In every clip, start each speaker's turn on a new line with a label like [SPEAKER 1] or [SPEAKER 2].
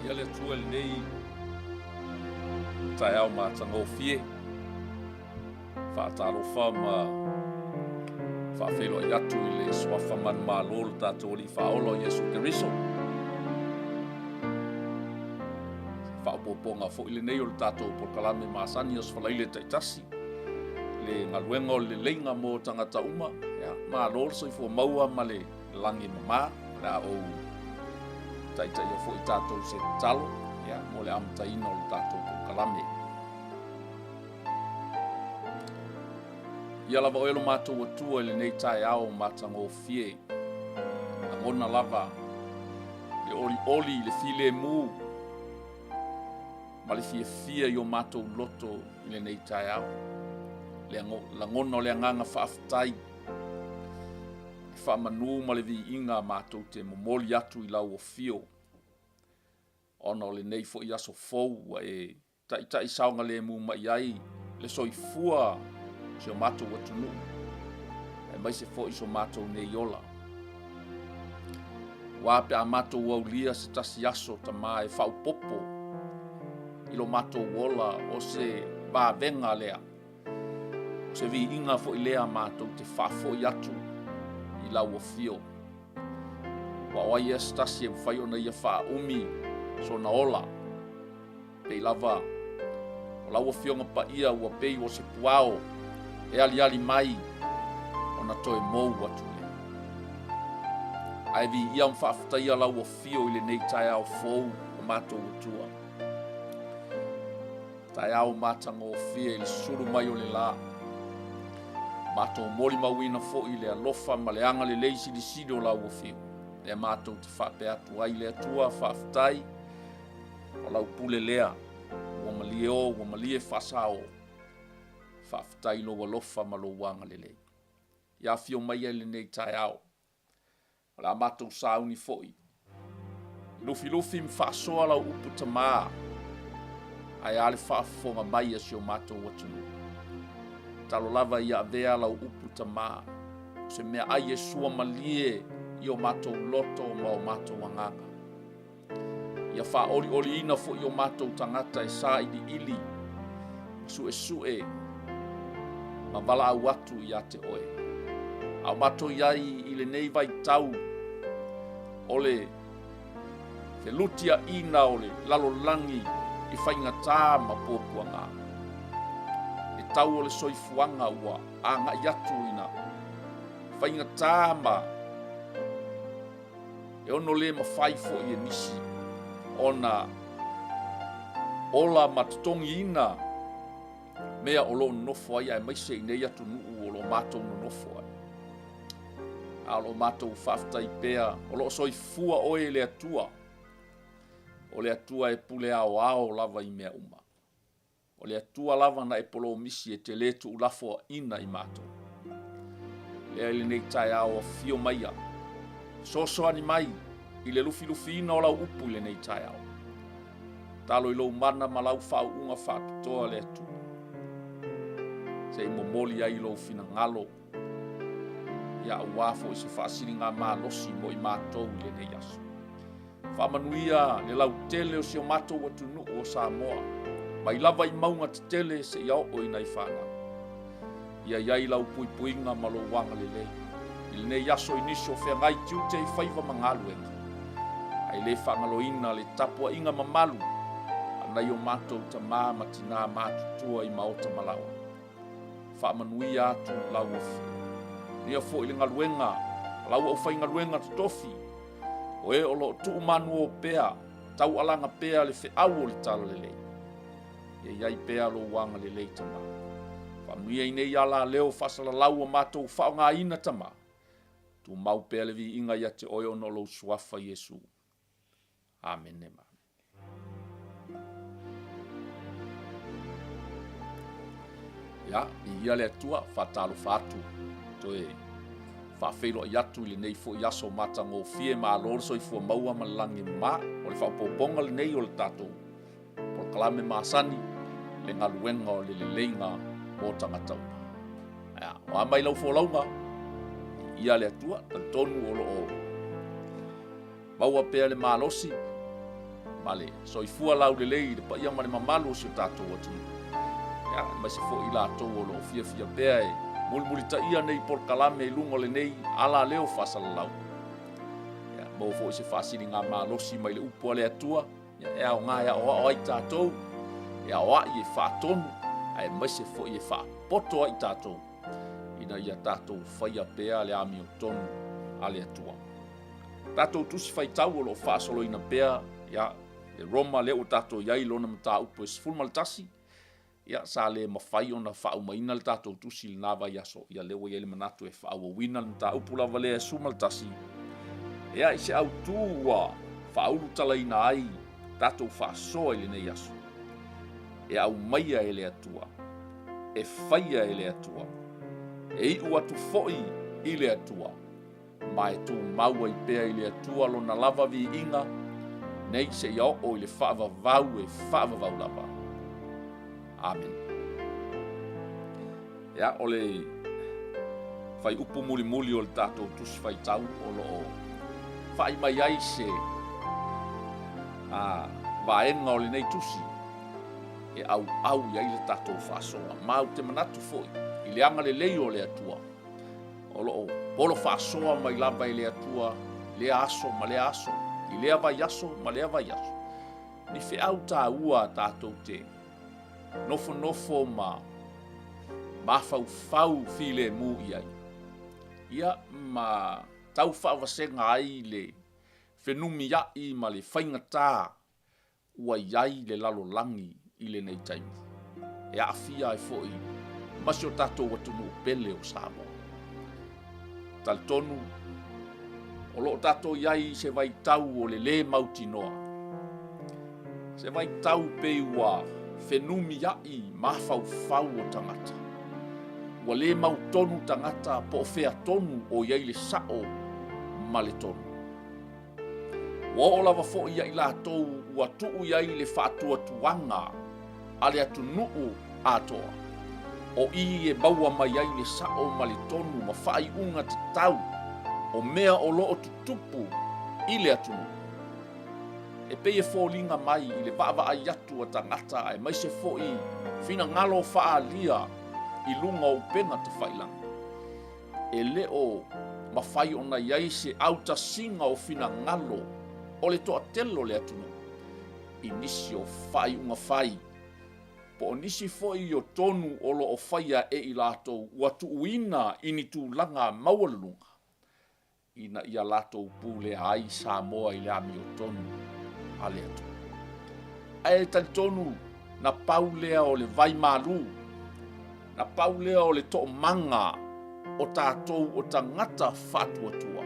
[SPEAKER 1] Ia le Atua i lenei taeao matagofie, faatalofa ma faafeiloai atu i le suafa manumalo o le tatou Alii Faaola o Iesu Keriso. Faaopoopoga foi lenei o le tatou polokalame masani Aso Faraile taitasi, le galuega o le leleiga mo tagata uma. Ia, malo le soifua maua ma le lagi mama. O le a ou taitaia foi tatou se tatalo ia, mo le amataina o le tatou polokalame. Ia lava oe lo matou Atua i lenei taeao matagofie, lagona lava le olioli i le filemu ma le fiafia i o matou loto i lenei taeao. Le lagona o le agaga faafetai, le faamanu ma le viiga matou te momoli atu i lau afio, ona o lenei foi aso fou ua e taitai saogalemu mai ai le soifua o si o matou atunuu, aemaise foi so matou nei ola. Ua pe a matou aulia se tasi aso Tama e faaopoopo i lo matou ola o se vavega lea, o se viiga foi lea matou te faafoi atu i lau afio. Ua o ai ea se tasi e mafai ona ia faaumi sona ola, pei lava o lau Afioga Paia ua pei o se puao e aliali mai ona toe mou atu lea. Ae viia ma faafetaia lau afio i lenei taeao fou o matou Atua. Taeao matagofie i le sulu mai o le la. Matou molimauina foi le alofa ma le agalelei silisili o lau afio. Lea matou te faapea atu ai le Atua, faafetai. O lau pule lea, ua malie o, ua malie faasao. Faafetai i lou alofa ma lou agalelei. Ia afio mai ai lenei taeao. O le a matou sauni foi. Lufilufi ma faasoa lau upu Tama, ae a le faafofoga mai a si o matou atunuu. Talo lava ia avea lau upu Tama, o se meaai e sua malie i o matou loto ma o matou agaga. Ia faaolioliina foi o matou tagata e sailiili, suesue ma valaau atu ia te oe. A o matou i ai i lenei vaitau o le felutiaina o le lalolagi i faigata ma puapuaga, le tau o le soifuaga ua agai atu ina faigata ma E ono le mafai foi e nisi ona ola ma totogiina mea o lo o nonofo ai, aemaise i nei atunuu o lo o matou nonofo ai. A o lo o matou faafetai pea, o lo o soifua oe e le Atua, o le Atua e pule aoao lava i mea uma. O le Atua lava na e polomisi e te le tuulafoaina i matou. Lea i lenei taeao afio maia, fesoasoani mai i le lufilufiina o lau upu i lenei taeao. Talo i lou mana ma lau faauuga faapitoa le Atua. Se i momoli ai lou finagalo, ia aua foi se faasiligamalosi mo i matou i lenei aso. Faamanuia le lautele o si o matou atunuu o Samoa, mai lava i mauga tetele seia oo i nai fanau. Ia i ai lau puipuiga ma lou agalelei i lenei aso i nisi o feagai tiute i faiva ma galuega, ae le faagaloina le tapuaiga mamalu a nai o matou tama ma tina matutua i maota ma laoa. Faamanuia atu lau Afioga. Ia foi le galuega a lau aufaigaluega totofi, o e o lo o tuumanuo pea, taualaga pea le feau o le talalelei. Ia i ai pea lou agalelei, Tama. Faamanuia i nei alaleo faasalalau ua matou faaaogaina, Tama. Tumau pea le viiga ia te oe ona o lou suafa Iesu. Amene ma amene. Ia, viia le Atua, faatalofa atu, toe faafeiloai atu i lenei foi aso matagofie, malo le soifua maua ma le lagi e mama. O le faaopoopoga lenei o le tatou polokalame masani, le galuega o le leleiga mo tagata uma. Ia, o a mai lau folauga, viia le Atua, talitonu o lo o maua pea le malosi. ma le soifua laulelei i le paia ma le mamalu o si o tatou atunuu. Ia, aemaise foi i latou o lo o fiafia pea e mulimulitaia nei polokalame i luga o lenei alaleo faasalalau. Ia, maua foi se faasiligamalosi mai le upu a le Atua, ia, e aoga e aoao ai tatou, e aoai e faatonu, aemaise foi e faapoto ai tatou ina ia tatou faia pea le amiotonu a le Atua. Tatou tusi faitau o lo o faasoloina pea ia, le Roma lea ua tatou i ai i lona mataupu e 11, ia, sa le mafai ona faaumaina le tatou tusi i lena vaiaso, ia lea ua i ai le manatu e faaauauina le mataupu lava lea e 11, ia, i se autu ua faaulutalaina ai tatou faasoa i lenei aso, e aumaia e le Atua, e faia e le Atua, e iu atu foi i le Atua, ma e tumau ai pea i le Atua lona lava viiga, nei seia oo i le faavavau e faavavau lava. Amene. Ia, o le faiupu mulimuli o le tatou tusi faitau o lo o fa'i mai ai se a, vaega o lenei tusi e auau i ai le tatou faasoa. Ma ou te manatu foi i le agalelei o le Atua, O lo o polo faasoa mai lava e le Atua lea aso ma lea aso, i lea vaiaso ma lea vaiaso, ni feau taua tatou te nofonofo ma mafaufau filemu i ai, ia ma tau faavasega ai le fenumiai ma le faigata ua i ai le lalolagi i lenei taimi, e aafia ai foi ma si o tatou atunuu pele o Samoa. Talitonu, o lo o tatou i ai i se vaitau o le lē mautinoa, se vaitau pei ua fenumiai mafaufau o tagata. Ua lē mautonu tagata po o fea tonu o i ai le sa'o ma le tonu. Ua oo lava foi ia i latou ua tuu i ai le faatuatuaga a le atunuu atoa, o i e maua mai ai le sa'o ma le tonu ma faaiuga tatau o mea o lo o tutupu i le atunuu. E pei e foliga mai i le vaavaai atu a tagata aemaise foi finagalo faaalia i luga o upega tafailagi. E le o mafai ona i ai se autasiga o finagalo o le toatele o le atunuu i nisi o faaiuga fai, po o nisi foi o tonu o lo o faia e i latou ua tuuina i ni tulaga maualuluga ina ia latou pulea ai Samoa i le amiotonu a le Atua. Ae talitonu na pau lea o le vai malu, na pau lea o le toomaga o tatou o tagata faatuatua.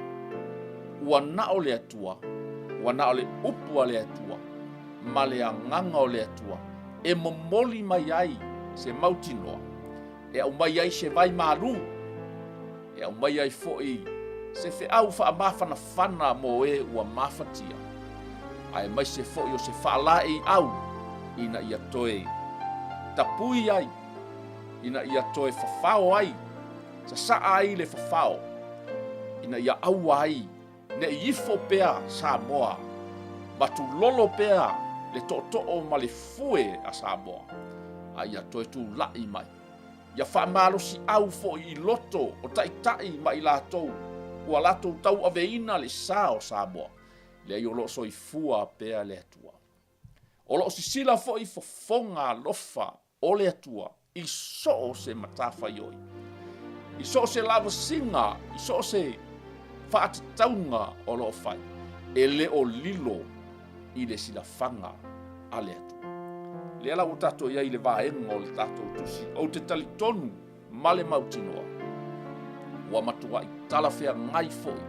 [SPEAKER 1] Ua na o le Atua, ua na o le upu a le Atua ma le agaga o le Atua e momoli mai ai se mautinoa, e aumai ai se vai malu, e aumai ai foi se feau faamafanafana mo e ua mafatia, aemaise foi o se faalaeiau ina ia toe tapui ai, ina ia toe fafao ai, sasaa ai le fafao, ina ia aua ai ne i ifo pea Samoa ma tulolo pea le tootoo ma le fue a Samoa, a ia toe tula'i mai. Ia faamalosiau foi i loto o taitai ma i latou ua latou tauaveina le sa o Samoa, leai o lo o soifua pea le Atua. O lo o sisila foi fofoga alofa o le Atua i so o se matafaioi, i so o se lavasiga, i so o se faatatauga o lo o fai, e le o lilo i le silafaga a le Atua. Lea la ua tatou i ai i le vaega o le tatou tusi, ou te talitonu ma le mautinoa, ua matuai talafeagai foi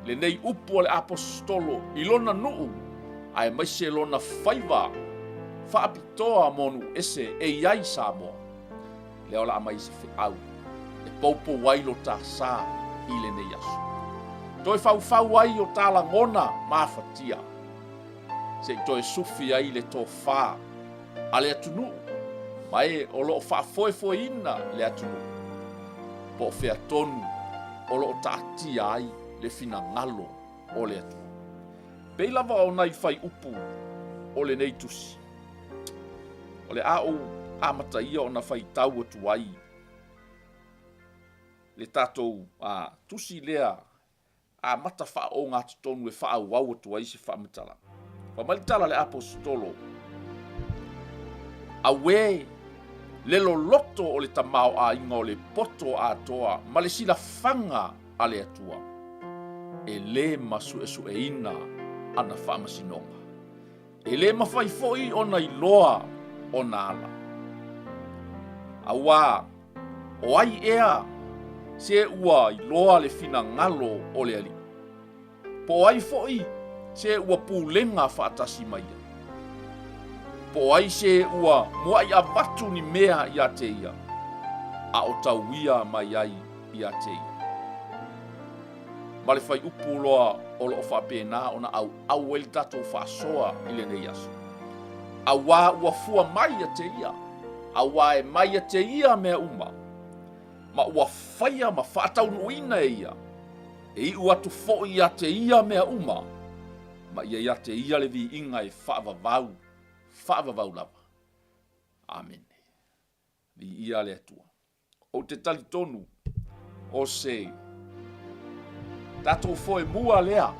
[SPEAKER 1] lenei upu a le Aposetolo i lona nuu aemaise lona faiva faapitoa mo nuu ese e i ai Samoa. Lea o le a aumai se feau e poupou ai lo ta sa i lenei aso. Toe faufau ai o ta lagona mafatia, se i toe sufi ai le tofa a le atunuu ma e o lo o faafoefoeina le atunuu, po o fea tonu o lo o taatia ai le finagalo o le Atua. Pei lava o nai faiupu o lenei tusi, o le a ou amataia ona faitau atu ai le tatou tusi lea amata faaogatotonu e faaauau atu ai se faamatalaga. Fai mai le tala a le Aposetolo, Auē le loloto o le tamaoaiga o le poto atoa ma le silafaga a le Atua, e le masuesueina ana faamasinoga, e le mafai foi ona iloa ona ala. Auā o ai ea se ua iloa le finagalo o le Alii? Po o ai foi se ua pulega faatasi ma ia? Po o ai se ua muai avatu ni mea ia te ia, a o tauia mai ai ia te ia? Ma le faiupu loa o lo o faapena ona auau ai le tatou faasoa i lenei aso. Auā ua fua mai ia te ia, auā e mai ia te ia mea uma, ma ua faia ma faataunuuina e ia, e iu atu foi ia te ia mea uma, ma ia ia te ia le viiga e faavavau, faavavau lava. Amene. Viia le Atua. Ou te talitonu o se tatou foemua lea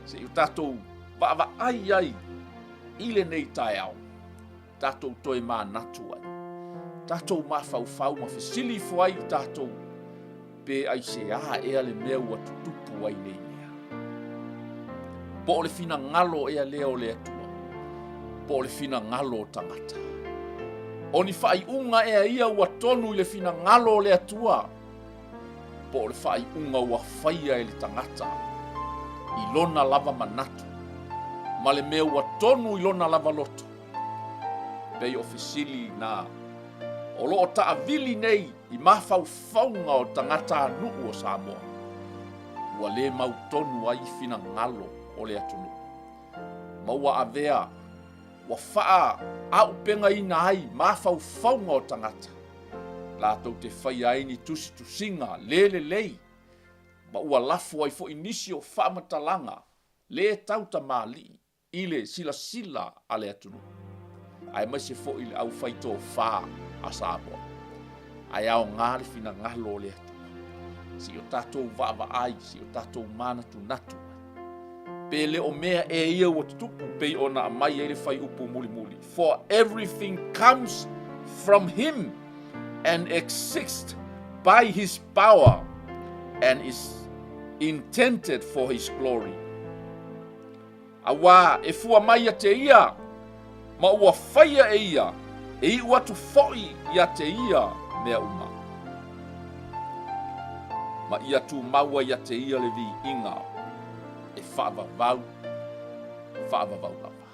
[SPEAKER 1] se i o tatou vaavaai ai i lenei taeao, tatou toe manatu ai, tatou mafaufau ma fesili ifo ai i tatou pe aisea ea le mea ua tutupu ai nei mea. Po o le finagalo ea lea o le Atua, po o le finagalo o tagata. O ni faaiuga ea ia ua tonu i le finagalo o le Atua, po o le faaiuga ua faia e le tagata i lona lava manatu ma le mea ua tonu i lona lava loto. Pei o fesili na o lo o taavili nei i mafaufauga o tagatanuu o Samoa, ua le mautonu ai finagalo o le atunuu, ma ua avea ua faaaupegaina ai mafaufauga o tagata, latou te faia ai ni tusitusiga le lelei, ma ua lafo ai foi nisi o faamatalaga le tautamalii i le silasila a le atunuu, aemaise foi le aufai tofa a Samoa. Ae aoga le finagalo o le Atua, se i o tatou vaavaai, se i o tatou manatunatu ai. Pe le o mea ea ia ua tutupu pei ona aumai ai le faiupu mulimuli, For everything comes from him and exists by his power and is intended for his glory. Auā e fua mai ia te ia, ma ua faia e ia, e iu atu foi ia te ia mea uma. Ma ia tumau ai ia te ia le viiga e faavavau, faavavau lava.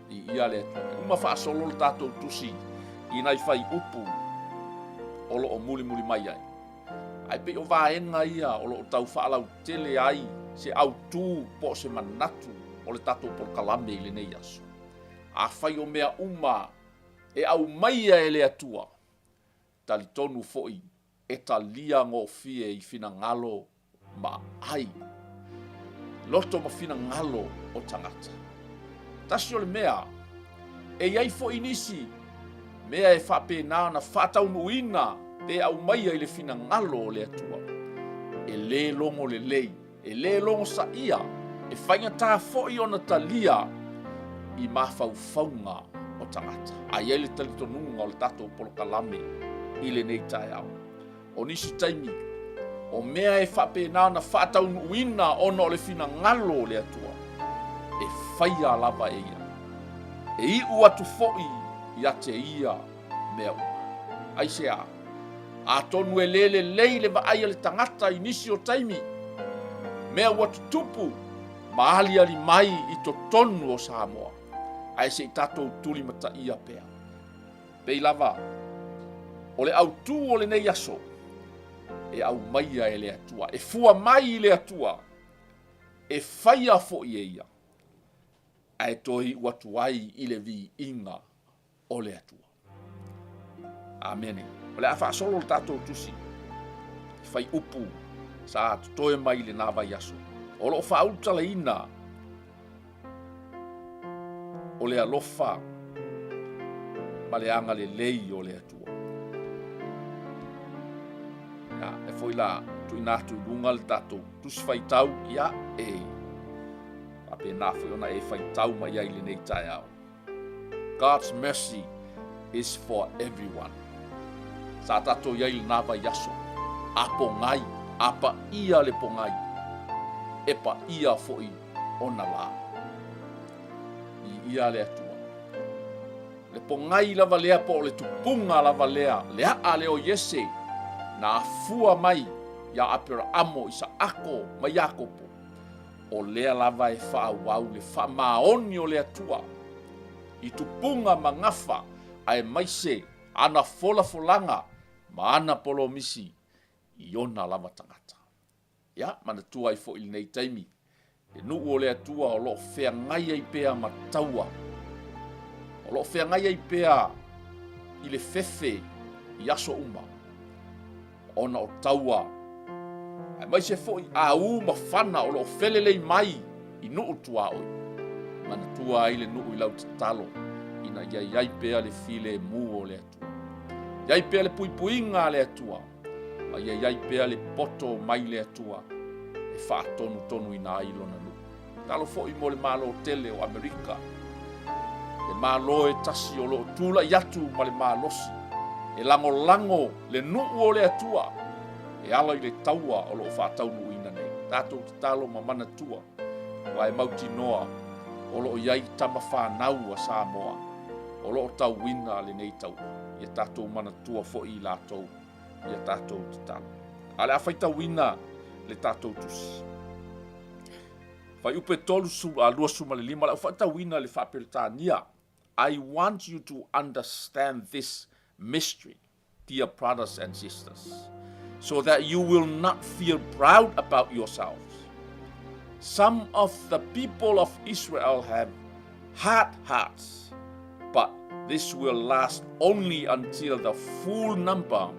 [SPEAKER 1] Viia le Atua. E uma faasolo le tatou tusi i nai faiupu o lo o mulimuli mai ai. Ae pei o vaega ia o lo o tau faalautele ai se autu po o se manatu o le tatou polokalame i lenei aso. Afai o mea uma e aumaia e le Atua, talitonu foi e talia gofie i finagalo ma ai loto ma finagalo o tagata. Tasi o le mea, e i ai foi nisi mea e faapena ona faataunuuina pe aumaia i le finagalo o le Atua, e le logo lelei, e le logo saia, e faigata foi ona talia i mafaufauga o tagata. A i ai le talitonuga o le tatou polokalame i lenei taeao. O nisi taimi, o mea e faapena ona faataunuuina ona o le finagalo o le Atua, e faia lava e ia. E iu atu foi ia te ia mea uma. Aisea? Atonu e le lelei le vaai a le tagata i nisi o taimi, mea ua tutupu ma aliali mai i totonu o Samoa, ae se i tatou tulimataia pea. Pei lava o le autu o lenei aso e aumaia e le Atua, e fua mai i le Atua, e faia foi e ia, ae toe iu atu ai i le viiga o le Atua. Amene. O le a faasolo le tatou tusi i faiupu sa totoe mai i lena vaiaso. O lo o faaulutalaina. O le alofa ma le agalelei o le Atua. Ia, e foi la tuuina atu i luga le tatou tusi faitau, ia, e faapena foi ona e faitau mai ai i lenei taeao. God's mercy is for everyone. Sa tatou i ai i lena vaiaso, a pogai, a paia le pogai, e paia foi ona la. Viia le Atua. Le pogai lava lea po o le tupuga lava lea, le aa lea o Iese, na afua mai iā Aperaamo, Isaako ma Iakopo, o lea lava e faaauau le faamaoni o le Atua i tupuga ma gafa aemaise ana folafolaga ma ana polomisi i ona lava tagata. Ia, manatua ai foi i lenei taimi, le nuu o le Atua o lo o feagai ai pea ma taua, o lo o feagai ai pea i le fefe i aso uma, ona o taua, aemaise foi au ma fana o lo o felelei mai i nuu tuaoi. Manatua ai le nuu i lau tatalo ina ia i ai pea le filemu o le Atua. I ai pea le puipuiga a le Atua, ma ia i ai pea le poto mai le Atua e faatonutonuina ai lona nuu. Tatalo foi mo le Malo tele o Amerika, le Malo e tasi o lo o tulai atu ma le malosi e lagolago le nuu o le Atua e ala i le taua o lo o faataunuuina nei. Tatou tatalo ma manatua, aua e mautinoa o lo o i ai tama fanau a Samoa o lo o tauina lenei taua. Ia tatou manatua foi i latou ia tatou tatalo. A o le a faitauina le tatou tusi. Fuaiupe 25, o le a ou faitauina le Faa-Peretania. I want you to understand this mystery, dear brothers and sisters, so that you will not feel proud about yourselves. Some of the people of Israel have hard hearts, but this will last only until the full number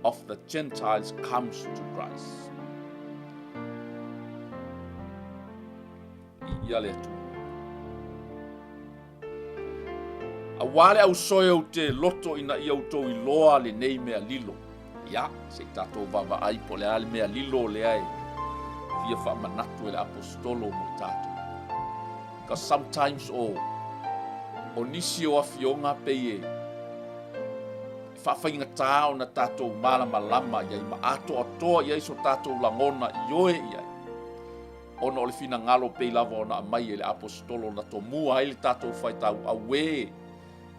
[SPEAKER 1] of the Gentiles comes to Christ. Ia le Atua. Auā le ausoe ou te loto ina ia outou iloa lenei mea lilo. Ia, se i tatou vaavaai po o le a le mea lilo lea e fia faamanatu e le Aposetolo mo i tatou. Because sometimes o, o nisi o afioga pei e faafaigata ona tatou malamalama i ai ma atoatoa i ai so tatou lagona ioe i ai. Ona o le finagalo pei lava ona aumai e le Aposetolo na tomua ai le tatou faitau, auē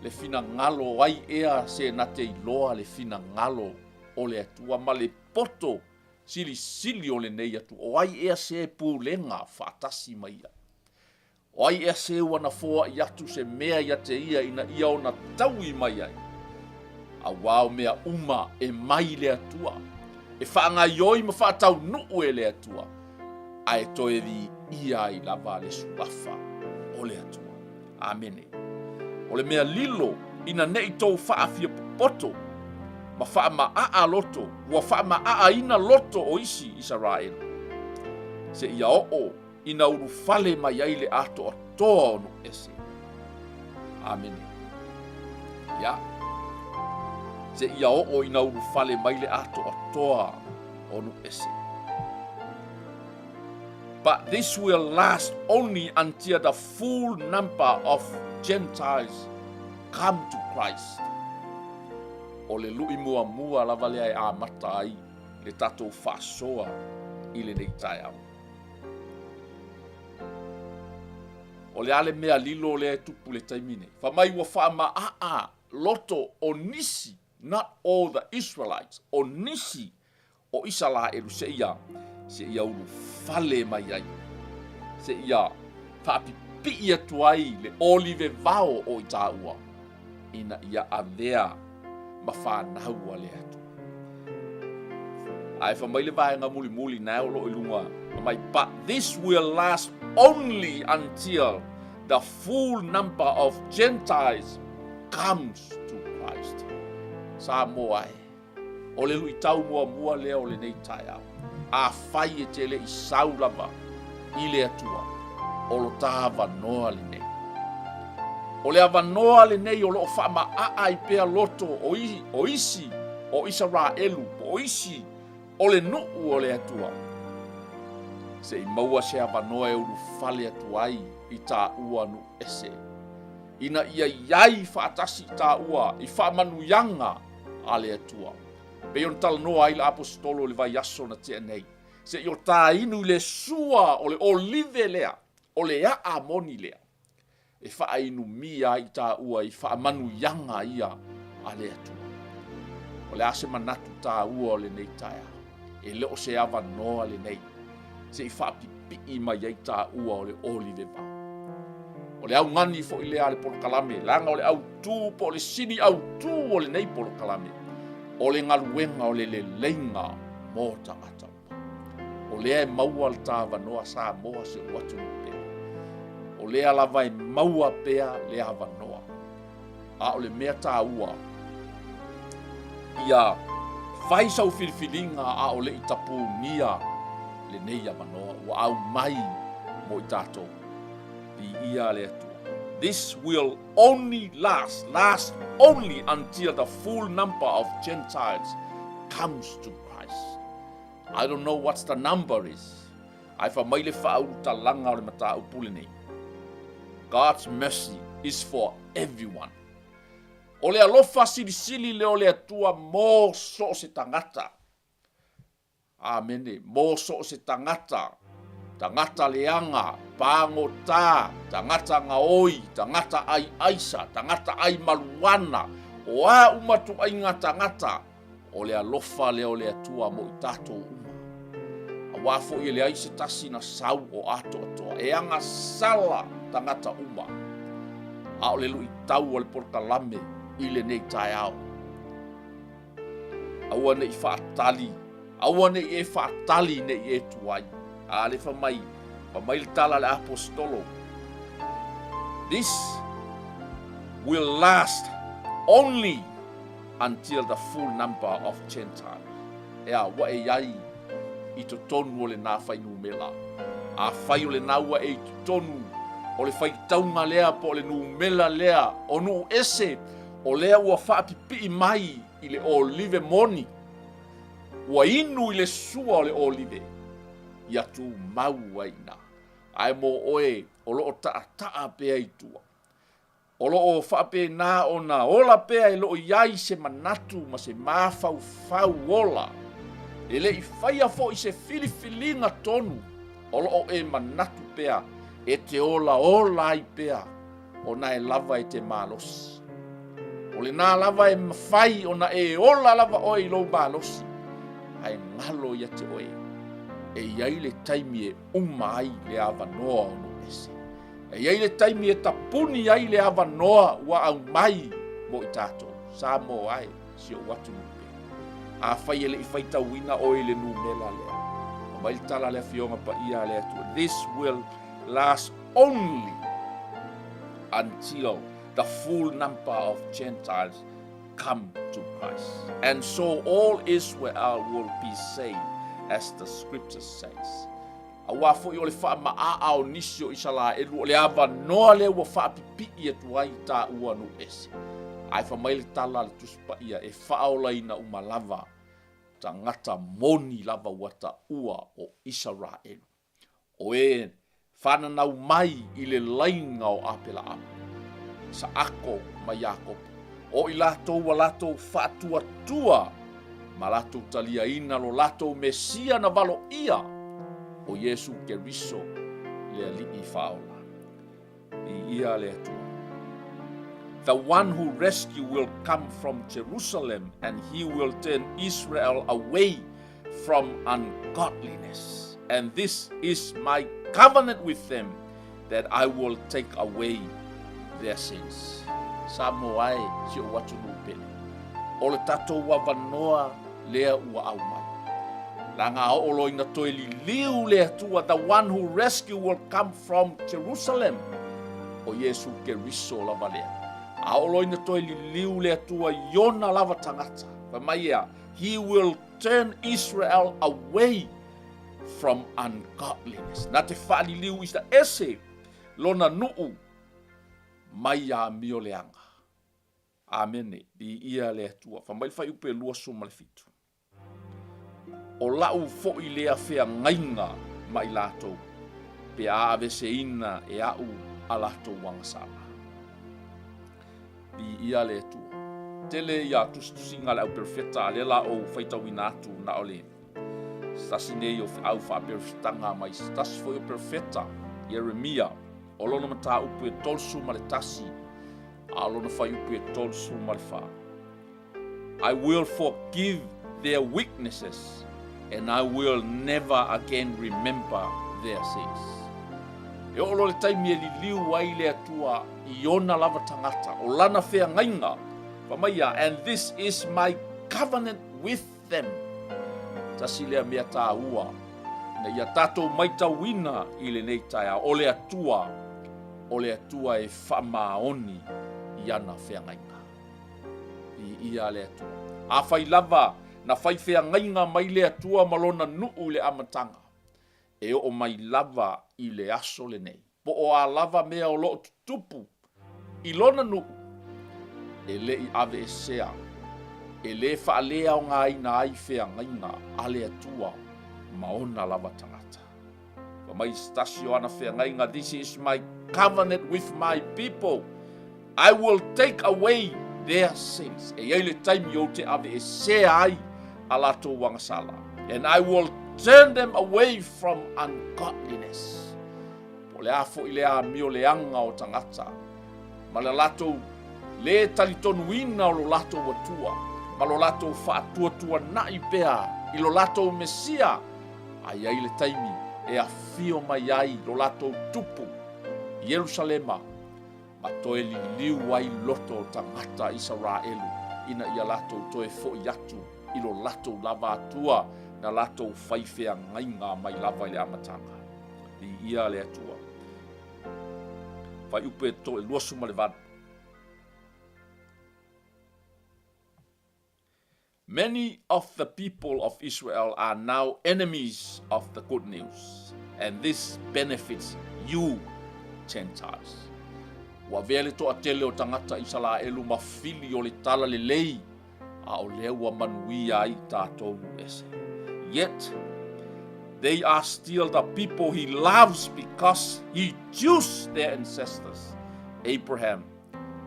[SPEAKER 1] le finagalo o ai ea se na te iloa le finagalo o le Atua ma le poto silisili o lenei Atua, o ai ea se pulega faatasi ma ia? O ai ea se ua na foai atu se mea ia te ia ina ia ona taui mai ai? Auā o mea uma e mai le Atua, e faagaioi ma faataunuu e le Atua, a e toe viia ai lava le Suafa o le Atua. Amene. O le mea lilo ina ne i tou faafiapopoto ma faamaaa loto, ua faamaaaina loto o isi Isaraelu, seia oo ina ulufale mai ai le atoatoa o nuu ese. Amene. Ia. Seia oo ina ulufale mai le atoatoa o nuu ese. But this will last only until the full number of Gentiles come to Christ. O le lui muamua lava lea e amata ai le tatou faasoa i lenei taeao. O le a le mea lilo lea e tupu i le taimi nei? Fai mai ua faamaaa loto o nisi, not all the Israelites, o nisi o Isalaelu seia, seia ulufale mai ai, seia faapipii atu ai le olive vao o i tāua, ina ia avea ma fanau a le Atua. Ae fai mai le vaega mulimuli na o lo o i luga, fai mai, but this will last only until the full number of Gentiles comes to Christ. Samoa e, o le luitau muamua lea o lenei taeao. Afai e te le i sau lava i le Atua, o lo ta avanoa lenei. O le avanoa lenei o lo o faamaaa ai pea loto o, i, o isi o Isaraelu po o isi o le nuu o le Atua, se i maua se avanoa e ulufale atu ai i taua nuu ese, ina ia i ai faatasi i taua i faamanuiaga a le Atua. Pei ona talanoa ai le Aposetolo i le vaiaso na tea nei, se i o ta inu i le sua o le olive lea, o le aa moni lea, e faainumia ai taua i faamanuiaga ia a le Atua. O le a se manatu taua o lenei taeao? E le o se avanoa lenei se i faapipii mai ai taua o le olive vao. O le augani foi lea a le polokalame, leaga o le autu po o le sini autu o lenei polokalame, o le galuega o le leleiga mo tagata uma. O lea e maua le ta avanoa Samoa si ou atunuu pele. O lea lava e maua pea le avanoa. A o le mea taua, ia fai sau filifiliga a o le i tapunia lenei avanoa ua aumai mo i tatou. Viia le Atua. This will only last, last only until the full number of Gentiles comes to Christ. I don't know what's the number is. Ae fai mai le faaulutalaga o le mataupu lenei. God's mercy is for everyone. O le alofa silisili lea o le Atua mo so o se tagata. Amene. Mo so o se tagata. Tagata leaga, pagotā, tagata gaoi, tagata ai aisa, tagata ai maluana, o a uma tuaiga tagata, O le alofa lea o le Atua mo i tatou uma. Auā foi e leai se tasi na sau o atoatoa, e agasala tagata uma. A o le luitau o le polokalame i lenei taeao. Aua ne i faatali, aua ne i e faatali ne i e tuai. A le fai mai, fai mai le tala a le aposetolo, This will last only until the full number of Gentiles. Ea, ua e iai i totonu o lenā fuainumera. Afai o lenā ua e i totonu o le faitauga lea po o le numera lea o nuu ese, o lea ua faapipii mai i le olive moni, ua inu i le sua o le olive, ia tumau ai i ina. Ae mo oe o lo o taataa pea i tua, O lo o faapena ona ola pea e lo o i ai se manatu ma se mafaufau ola. E le i faia foi se filifiliga tonu o lo o e manatu pea e te olaola ai pea ona e lava e te malosi. O lenā lava e mafai ona e ola lava oe i lou malosi, ae galo ia te oe e i ai le taimi e uma ai le avanoa o nuu ese. E i ai le taimi e tapuni ai le avanoa ua aumai mo i tatou, Samoa e, si ou atunuu pele. Afai e le i faitauina oe i le numera lea, aumai le tala a le Afioga Paia a le Atua, This will last only until the full number of Gentiles come to Christ. And so all Israel will be saved, as the scripture says. Aua foi o le faamaaa o nisi o Isalaelu, o le avanoa lea ua faapipii atu ai i taua nuu ese. Ae fai mai le tala a le Tusi Paia, e faaolaina uma lava tagata moni lava ua taua o Isaraelu, o e fananau mai i le laiga o Apelaama, Isaako ma Iakopo, o i latou ua latou faatuatua ma latou taliaina lo latou Mesia na valoia, o Iesu Keriso le Alii Faaola. Viia le Atua. The one who rescue will come from Jerusalem and he will turn Israel away from ungodliness. And this is my covenant with them that I will take away their sins. Samoa e, si ou atunuu pele. O le tatou avanoa lea ua aumai. Leaga a oo loa ina toe liliu le Atua, the one who rescue will come from Jerusalem. O Iesu Keriso lava lea. A oo loa ina toe liliu le Atua i ona lava tagata, fai mai ea, he will turn Israel away from ungodliness. Na te faaliliu i sa ese lona nuu. mai amio leaga. Amene. Viia le Atua. Fai mai le fuaiupu e 27. O la'u fo'i lea feagaiga ma i latou, pe a aveseina e a'u a latou agasala. Viia le Atua. Tele ia tusitusiga a le au perofeta, a lea la ou faitauina atu na o le se tasi nei o feau faaperofetaga mai se tasi foi o perofeta, Ieremia, o lona mataupu e 31, a o lona fuaiupu e 34. I will forgive their weaknesses and I will never again remember their sins. E oo loa le taimi e liliu ai le Atua i ona lava tagata, o lana feagaiga, fai mai ia, and this is my covenant with them. Tasi lea mea taua ina ia tatou maitauina i lenei taeao, o le Atua, o le Atua e faamaoni i ana feagaiga. Viia le Atua. Afai lava na fai feagaiga mai le Atua ma lona nuu i le amataga, e oo mai lava i le aso lenei, po o a lava mea o lo o tutupu i lona nuu, e le i aveesea, e le faaleaogaina ai feagaiga a le Atua ma ona lava tagata. Fai mai se tasi o ana feagaiga, This is my covenant with my people, I will take away their sins. E i ai le taimi ou te aveesea ai a latou agasala. And I will turn them away from ungodliness. Po o le a foi le amio leaga o tagata ma le latou lē talitonuina o lo latou Atua ma lo latou faatuatuana'i pea i lo latou Mesia, A i ai le taimi e afio mai ai lo latou Tupu i Ierusalema ma toe liliu ai loto o tagata Isaraelu ina ia latou toe foʻi atu i lo latou lava Atua na latou fai feagaiga mai lava i le amataga. Viia le Atua. Fuaiupu e 28. Many of the people of Israel are now enemies of the good news, and this benefits you, Gentiles. Ua avea le toatele o tagata Isalaelu ma fili o le tala lelei, a o lea ua manuia ai tatou nuu ese. Yet, they are still the people he loves because he chose their ancestors, Abraham,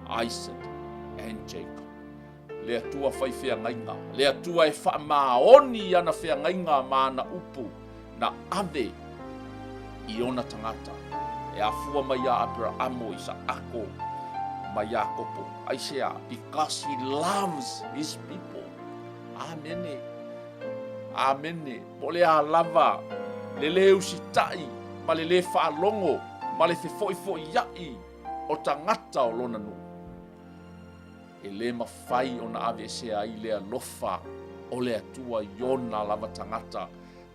[SPEAKER 1] Isaac, and Jacob. Le Atua fai feagaiga, le Atua e faamaoni i ana feagaiga ma ana upu na ave i ona tagata, e afua mai iā Aperaamo, Isaako ma Iakopo. Aisea? Because he loves his people. Amene. Amene. Po o le a lava le lē usitai ma le lē faalogo ma le fefo'ifo'ia'i o tagata o lona nuu. E lē mafai ona aveesea ai le alofa o le Atua i ona lava tagata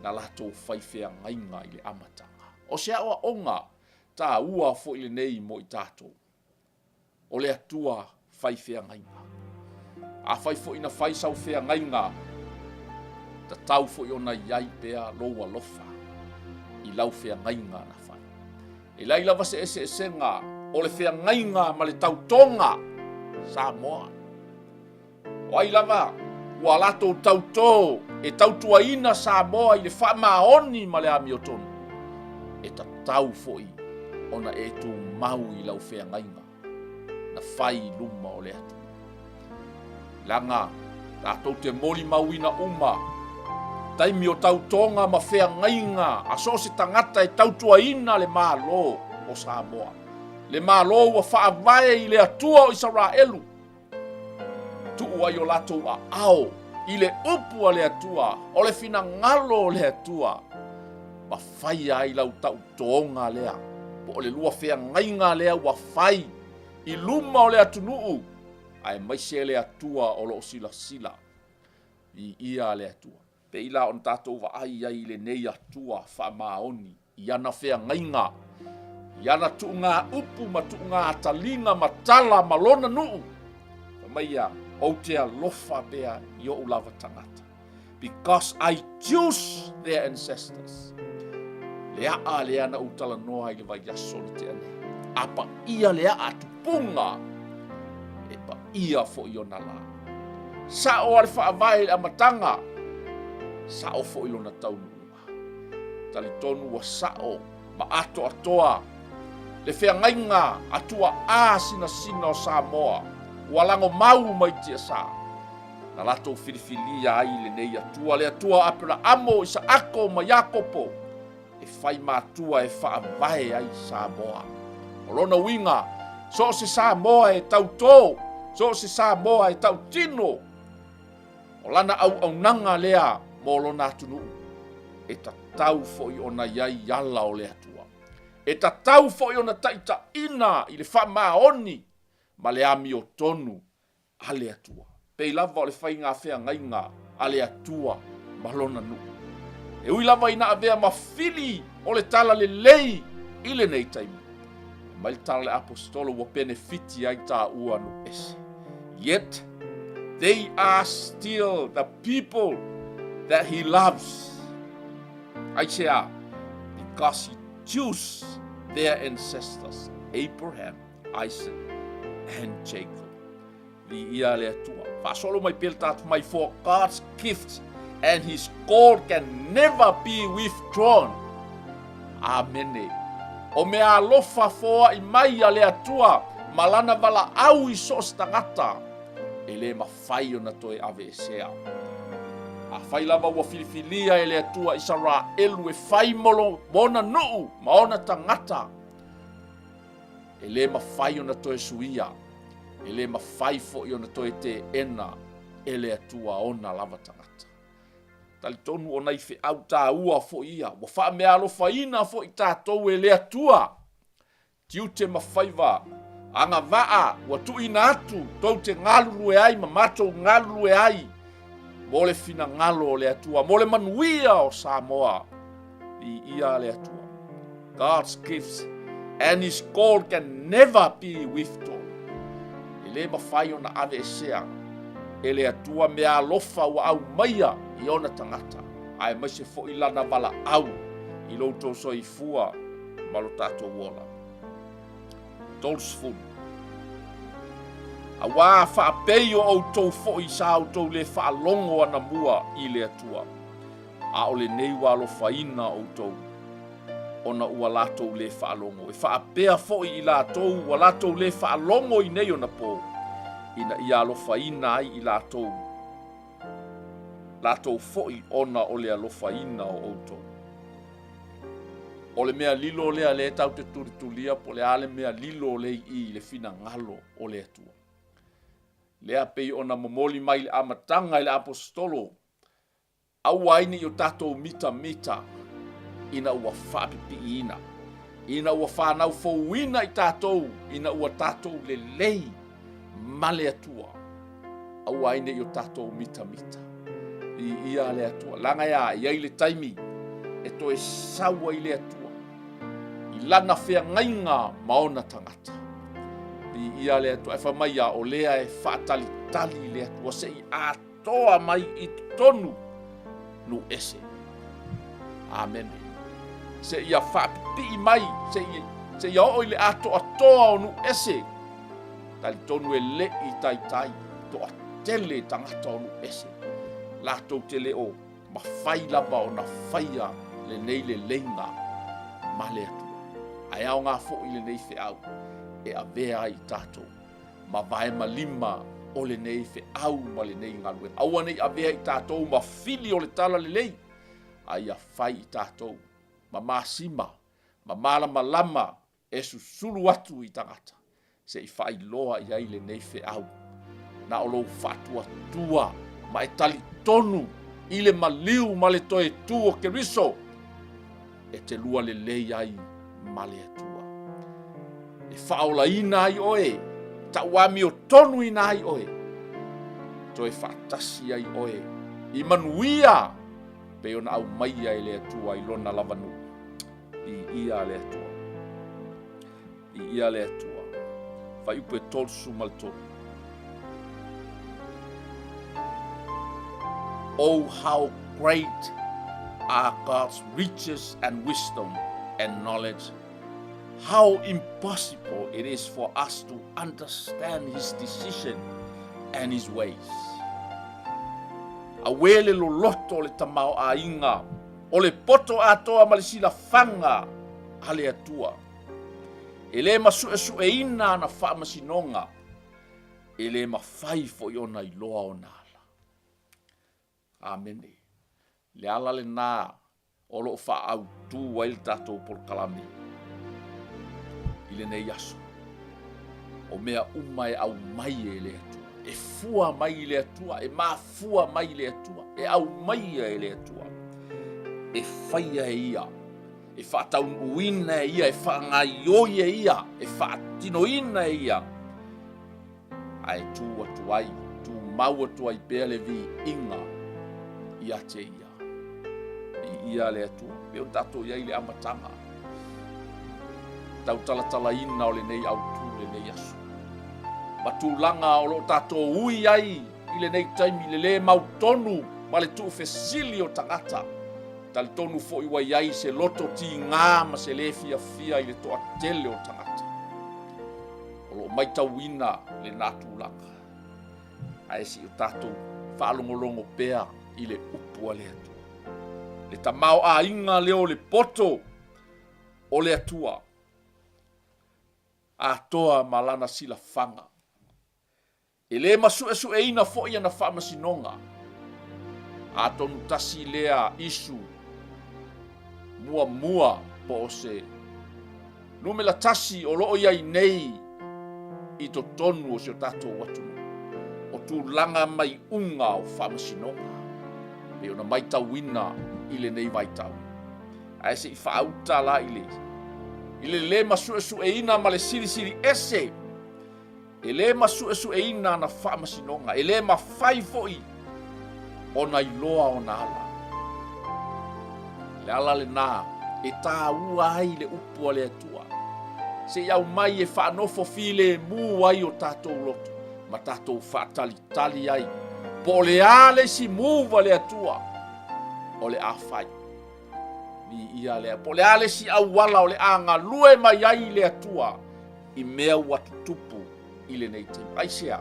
[SPEAKER 1] na latou fai feagaiga i le amataga. O se aoaoga taua foi lenei mo i tatou. O le Atua fai feagaiga. Afai foi na fai sau feagaiga, tatau foi ona i ai pea lou alofa i lau feagaiga na fai. E leai lava se eseesega o le feagaiga ma le tautoga Samoa. O ai lava ua latou tautō e tautuaina Samoa i le faamaoni ma le amiotonu, e tatau foi ona e tumau i lau feagaiga na fai i luma o le atunuu. Leaga tatou te molimauina uma taimi o tautoga ma feagaiga a so o se tagata e tautuaina le Malo o Samoa, le Malo ua faavae i le Atua o Isaraelu, tuu ai o latou aao i le upu a le Atua, o le finagalo o le Atua, ma faia ai lau tautoga lea, po o le lua feagaiga lea ua fai i luma o le atunuu, aemaise le Atua o lo o silasila. Viia le Atua. Pei la ona tatou vaai ai i lenei Atua faamaoni i ana feagaiga, i ana tuuga upu ma tuuga taliga ma tala ma lona nuu, fai mai ia, Ou te alofa pea i ou lava tagata. Because I choose their ancestors. Le aa lea na ou talanoa i le vaiaso na tea nei. A paia le aa tupuga, e paia foi ona la. Sa'o a le faavae i le amataga, sa'o foi lona taunuuga. Talitonu ua sa'o ma atoatoa le feagaiga a tuaa sinasina o Samoa ua lagomau mai tiasa na latou filifilia ai lenei Atua, le Atua o Aperaamo, Isaako ma Iakopo, e fai matua e faavae ai Samoa. O lona uiga, so o se Samoa e tautō, so o se Samoa e tautino, o lana auaunaga lea mo lona atunuu, e tatau foi ona i ai ala o le Atua. E tatau foi ona taitaiina i le faamaoni ma le amiotonu a le Atua. Pei lava o le faiga feagaiga a le Atua ma Lona nuu. E ui lava ina avea ma fili o le talalelei i lenei taimi, mai le tala a le Aposetolo ua penefiti ai taua nuu ese. Yet they are still the people that he loves. Aisea? Because he chose their ancestors, Abraham, Isaac and Jacob. Viia le Atua. Faasolo mai pea le tatou mai for God's gift and his call can never be withdrawn. Amene. O mea alofa foai mai a le Atua ma lana valaau i so o se tagata e le mafai ona toe aveesea. Afai lava ua filifilia e le Atua Isaraelu e fai mo ona nuu ma ona tagata, E le mafai ona toe suia, e le mafai foi ona toe teena e le Atua ona lava tagata. Talitonu o nai feau taua foi ia, ua faameaalofaina foi tatou e le Atua. Tiute ma faiva agavaa ua tuuina atu tou te galulue ai ma matou galulue ai mo le finagalo o le Atua, mo le manuia o Samoa. Viia le Atua. God's gifts and his call can never be withdrawn. E le mafai ona aveesea e le Atua mea alofa ua aumaia i ona tagata, aemaise foi lana valaau i lo outou soifua ma lo tatou ola. 30. Auā faapei o outou foi sa outou le faalogo anamua i le Atua, a o lenei ua alofaina outou, ona ua latou lē faalogo. E faapea foi i latou ua latou lē faalogo i nei ona pō, ina ia alofaina ai i latou, latou foi ona o le alofaina o outou. O le mea lilo lea lea tatou te tulitulia po o le a le mea lilo lea i i i le finagalo o le Atua. Lea pei ona momoli mai i le amataga i le Aposetolo, Aua ai ne i o tatou mitamita ina ua faapipiiina, ina ua fanau fouina i tatou, ina ua tatou lelei ma le Atua. Aua ai ne i o tatou mitamita. Viia le Atua. Leaga e a, e i ai le taimi e toe sau ai le Atua i lana feagaiga ma ona tagata. Viia le Atua. E fai mai ia, o lea e faatalitali le Atua se i atoa toa mai i totonu nuu ese. Amene. Seia faapipii mai, seia oo i le atoatoa o nuu ese. Talitonu e le i taitai toatele tagata o nuu ese. Latou te le o mafai lava ona faia lenei leleiga ma le Atua. Ae aoga foi lenei feau e avea ai i tatou ma vaemalima o lenei feau ma lenei galuega. Aua ne i avea i tatou ma fili o le talalelei, a ia fai i tatou ma masima ma malamalama e susulu atu i tagata se i faailoa i ai lenei feau. Na o lou faatuatua ma e talitonu i le maliu ma le toe tu o Keriso e te lua lelei ai ma le Atua. E faaolaina ai oe, tauamiotonuina ai oe, toe faatasi ai oe i manuia pei ona aumaia e le Atua i lona lava nuu. Viia le Atua. Viia le Atua. Fuaiupu e 33. Oh, how great are God's riches and wisdom and knowledge. How impossible it is for us to understand his decision and his ways. Auē le loloto o le tamaoaiga o le poto atoa ma le silafaga a le Atua. E le masuesueina ana faamasinoga, e le mafai foi ona iloa ona ala. Amene. Le ala lena o lo o faaautu ai le tatou polokalame i lenei aso. O mea uma e aumai e le Atua, e fua mai i le Atua, e mafua mai i le Atua, e aumaia e le Atua, e faia e Ia, e faataunuuina e Ia, e faagaioi e Ia, e faatinoina e Ia, ae tu atu ai, tumau atu ai pea le viiga ia te Ia. Viia le Atua. Pei ona tatou i ai i le amataga, tautalatalaina o lenei autu lenei aso, ma tulaga o lo o tatou ui ai i lenei taimi, le lē mautonu ma le tuufesili o tagata. Talitonu foi ua i ai se loto tigā ma se lē fiafia i le toatele o tagata. O lo o maitauina lena tulaga, ae se i o tatou faalogologo pea i le upu a le Atua. Le tamaoaiga lea o le poto o le Atua, atoa ma lana silafaga. E le masuesueina foi ana faamasinoga. Atonu tasi lea isu muamua po o se numera tasi o lo o i ai nei i totonu o si o tatou atunuu, o tulaga ma iuga o faamasinoga pei ona maitauina i lenei vaitau. Ae se i faauta la i le i le lē masuesueina ma le silisili ese. E le masuesueina ana faamasinoga, e le mafai foi ona iloa ona ala. O le ala lena e taua ai le upu a le Atua, se i aumai e faanofo filemu ai o tatou loto ma tatou faatalitali ai, po o le a le isi move a le Atua o le a fai. Viia lea. Po o le a le isi auala o le a galue mai ai le Atua i mea ua tutupu i lenei taimi. Aisea?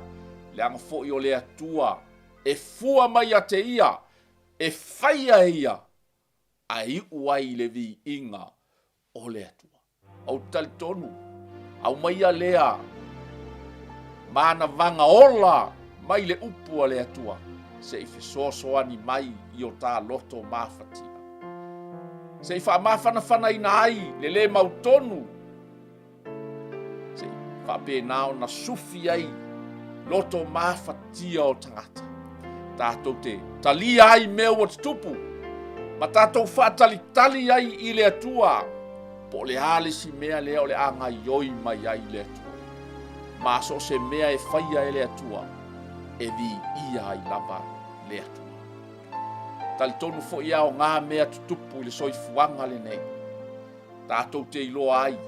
[SPEAKER 1] Leaga foi o le Atua e fua mai ia te Ia, e faia e Ia, ae iu ai i le viiga o le Atua. Ou te talitonu, aumaia lea manavaga ola mai le upu a le Atua se i fesoasoani mai i o ta loto mafatia. Se i faamafanafanaina ai le lē mautonu, se i faapena ona sufi ai loto mafatia o tagata. Tatou te talia ai mea ua tutupu ma tatou faatalitali ai i le Atua po o le a le isi mea lea o le a gaioi mai ai le Atua. Ma so o se mea e faia e le Atua, e viia ai lava le Atua. Talitonu foi e aoga mea tutupu i le soifuaga lenei. Tatou te iloa ai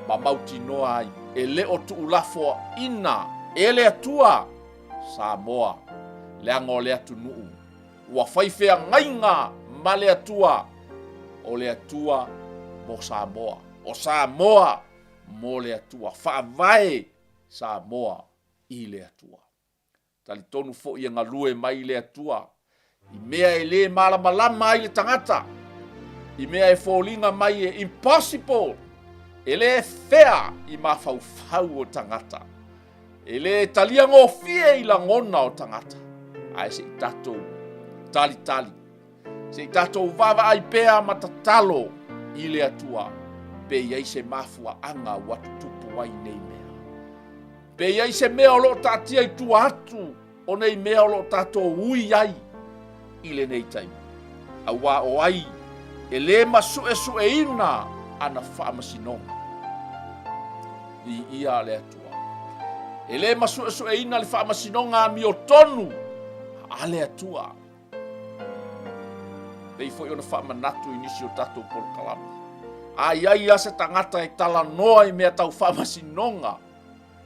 [SPEAKER 1] ma mautinoa ai e le o tuulafoaina e le Atua Samoa, leaga o le atunuu ua fai feagaiga ma le Atua, o le Atua mo Samoa, o Samoa mo le Atua, faavae Samoa i le Atua. Talitonu foi e galue mai le Atua i mea e lē malamalama ai le tagata, i mea e foliga mai e impossible, e lē fea i mafaufau o tagata, e lē talia gofie i lagona o tagata, ae se i tatou talitali, se i tatou vaavaai pea ma tatalo i le Atua pe i ai se mafuaaga ua tutupu ai nei mea. Pe i ai se mea o lo o taatia i tua atu o nei mea o lo o tatou ui ai i lenei taimi, auā o ai e lē masuesueina ana faamasinoga. Viia le Atua. E lē masuesueina le faamasinoga amiotonu a le Atua. Pei foi ona faamanatu i nisi o tatou polokalame. A i ai lava se tagata e talanoa i mea tau faamasinoga,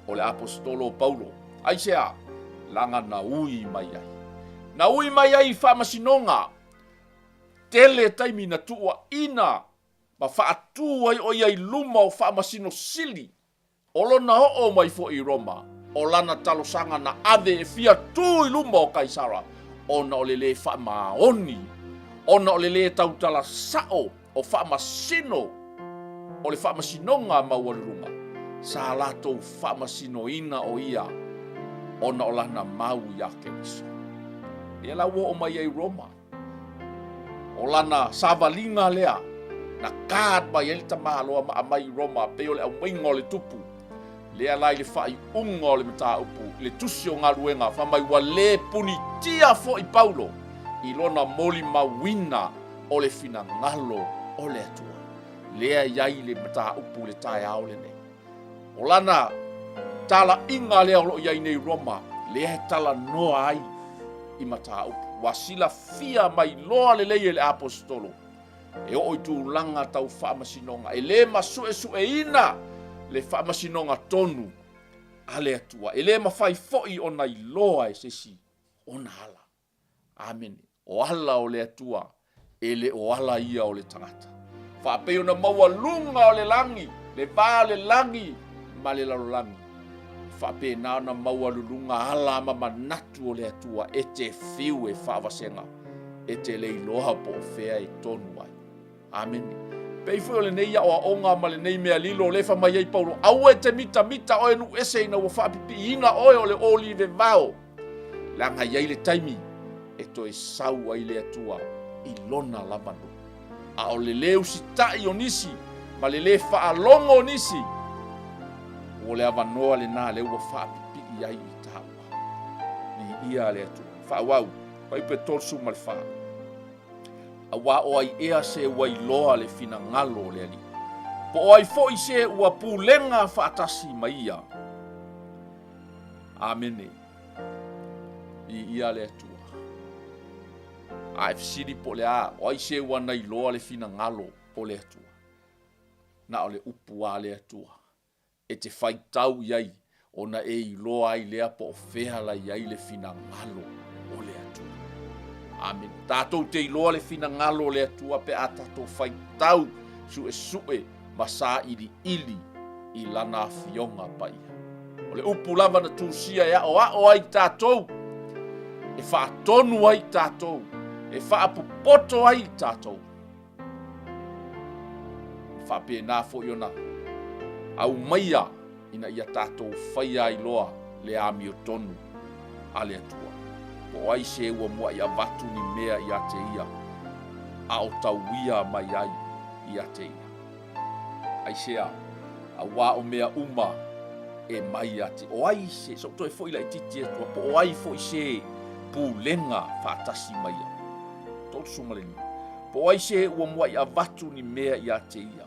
[SPEAKER 1] o le Aposetolo o Paulo. Aisea? Leaga na ui mai ai. Na ui mai ai i faamasinoga. Tele taimi na tuuaina. ma faatu ai o ia i luma o Faamasino Sili. O lona oo mai foi i Roma, o lana talosaga na ave e fia tu i luma o Kaisara, ona o le lē faamaoni, ona o le lē tautala sa'o o faamasino o le Faamasinoga Maualuluga, sa latou faamasinoina o ia ona o lana mau iā Keriso. Lea la ua oo mai ai i Roma. O lana savaliga lea na guard mai ai le tamaloa ma aumai i Roma pei o le aumaiga o le tupu. Lea la i le faaiuga o le mataupu i le tusi o galuega fai mai ua le punitia foi Paulo i lona molimauina o le finagalo o le Atua. Lea e i ai le mataupu i le taeao lenei. O lana talaiga lea o lo o i ai nei i Roma, lea e talanoa ai i mataupu. Ua silafia mai loa lelei e le Aposetolo, e oo i tulaga tau faamasinoga. E le masuesueina le faamasinoga tonu a le Atua. E le mafai foi ona iloa e se isi ona ala. Amene. O ala o le Atua, e le o ala ia o le tagata. Faapei ona maualuga o le lagi, le va o le lagi ma le lalolagi, e faapena ona maualuluga ala ma manatu o le Atua e te fiu e faavasega, e te le iloa po o fea e tonu ai. Amene. Pei foi o lenei aoaoga ma lenei mea lilo o lea e fai mai ai Paulo, aua e te mitamita oe nuu ese ina ua faapipiiina oe o le olive vao, leaga e i ai le taimi e toe sau ai le Atua i lona lava nuu. A o le lē usitai o nisi ma le lē faalogo o nisi, ua le avanoa lena lea ua faapipii ai i taua. Viia le Atua. Faaauau, Fuaiupu e 34. Aua o ai ea se ua iloa le finagalo o le Alii? Po o ai foi se ua pulega faatasi ma ia? Amene. Viia le Atua. A e fesili po o le a, o ai se ua na iloa le finagalo o le Atua? Na o le upu a le Atua. E te faitau i ai ona e iloa ai lea po o fea la i ai le finagalo o le Atua. Amene. Tatou te iloa le finagalo o le Atua pe a tatou faitau suesue ma sailiili i Lana Afioga Paia. O le upu lava na tusia e aoao ai tatou, e faatonu ai tatou, e faapopoto ai tatou. E faapena foi ona aumaia ina ia tatou faia ai loa le amiotonu a le Atua. Po o ai se ua muai avatu ni mea ia te ia, a o tauia mai ai ia te ia. Aisea? Aua o mea uma e mai ia te o ai se, se i ou toe foi laitiiti atu, po o ai foi se pulega faatasi ma ia. 35. Po o ai se ua muai avatu ni mea ia te ia.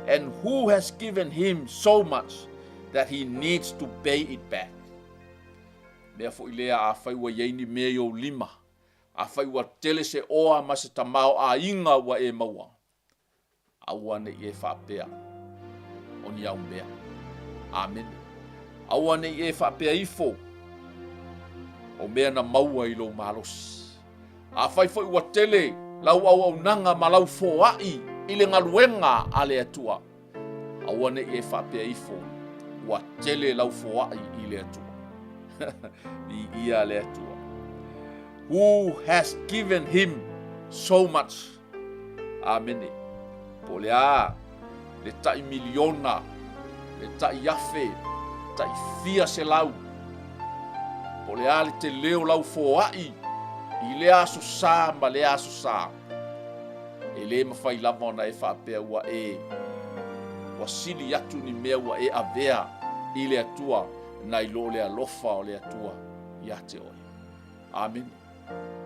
[SPEAKER 1] And who has given him so much that he needs to pay it back? Mea foi lea afai ua i ai ni mea i ou lima, afai ua tele se oa ma se tamaoaiga ua e maua, Aua ne i e faapea, o ni au mea. Amene. Aua ne i e faapea ifo, o mea na maua i lou malosi. Afai foi ua tele lau auaunaga ma lau foai i le galuega a le Atua, aua ne i e faapea ifo, ua tele lau foai i le Atua. Viia le Atua. Who has given him so much? Amene. Po o le a le tai miliona, le tai afe, tai fia selau, po o le a le tele o lau foai i lea aso sa ma lea aso sa, e le mafai lava ona e faapea ua e ua sili atu ni mea ua e avea i le Atua nai lo le alofa o le Atua ia te oe. Amene.